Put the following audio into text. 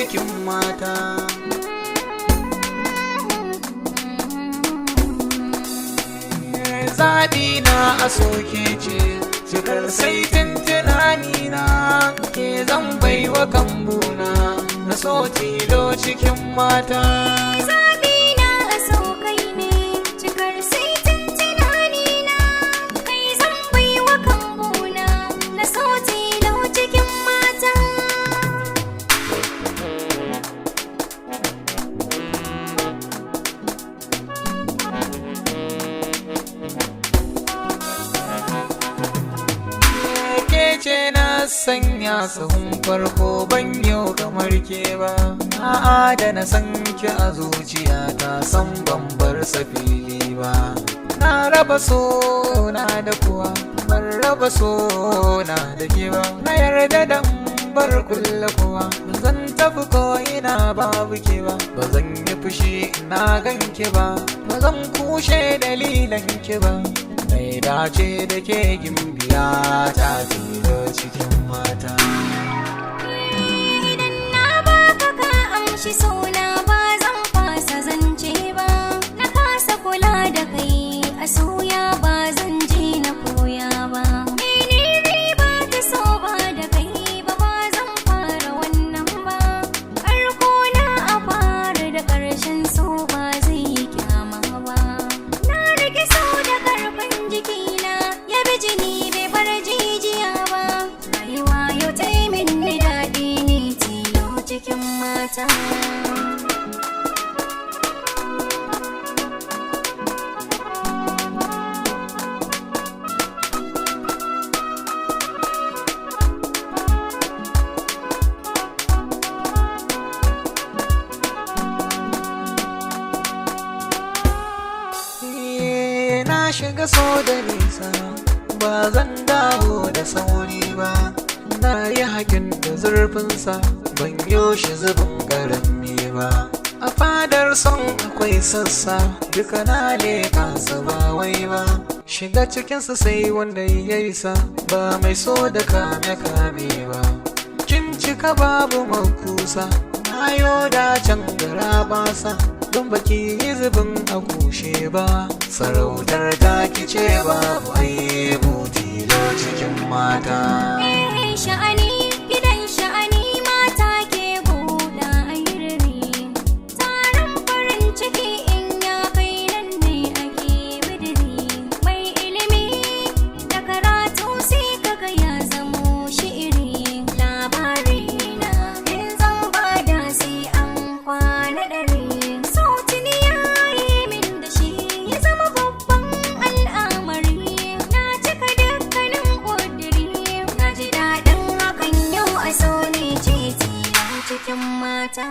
cikin mata. Zaɓi na a soke ce, cikar saitin tunani na, ke zan baiwa kambuna, na so tilo cikin mata. Zaɓi na a so kai ne, cikar saitin tunanina, kai zan baiwa kambuna, na so tilo cikin mata. Ke ce na sanya sahun farko, ban yau kamar ke ba. Na adana san ki a zuciya ta, san ban bar sa fili ba. Na raba so na da kuwa, ban raba so na da ke ba. Na yarda da in bar kulle kuwa, ba zan tafi ko ina babu ke ba. Ba zan yi fushi na gan ki ba, ba zan kushe dalilan ki ba. Mai dace da ke, gimbiya ta tilo cikin mata. Idan na baka ka amshi suna, ba zan fasa zance ba. Na kasa kula da kai a soya, ba zan je na koya ba. Mene riba ta so ba da kai ba, ba zan fara wannan ba. Karko na a fara da ƙarshen so ba zai yi kyama ba. Na rike so da karfin jikina, ya bi jini bai bar jijiya ba. Rayuwa yau ta yi min daɗi ne tilo cikin mata. Na shiga so da nisa, ba zan dawo da sauri ba. Na yi hakin da zurfinsa, ban yo shi zubin karami ba. A fadar son akwai sassa, duka na leƙa su ba wai ba. Shiga cikinsa sai wanda ya isa, ba mai so da kame kame ba. Kin cika babu makusa, na yo dacen gara basa, don baki yi zubin a kushe ba. Sarautar ta ce babu aibu, tilo cikin mata. Eh, sha'ani gidan sha'ani, mata ke buɗa ayyurri. Taron farin ciki in ya kai, nan ne ake bidiri. Mai ilimi da karatu sai kaga ya zamo shi'iri. Labari na in zan bada sai an kwana 100. Sautini ya yi min da shi ya zama babban al'amari. Na cika dukkanin ƙudiri, na ji daɗin hakan yau a so ne ce tilo cikin mata.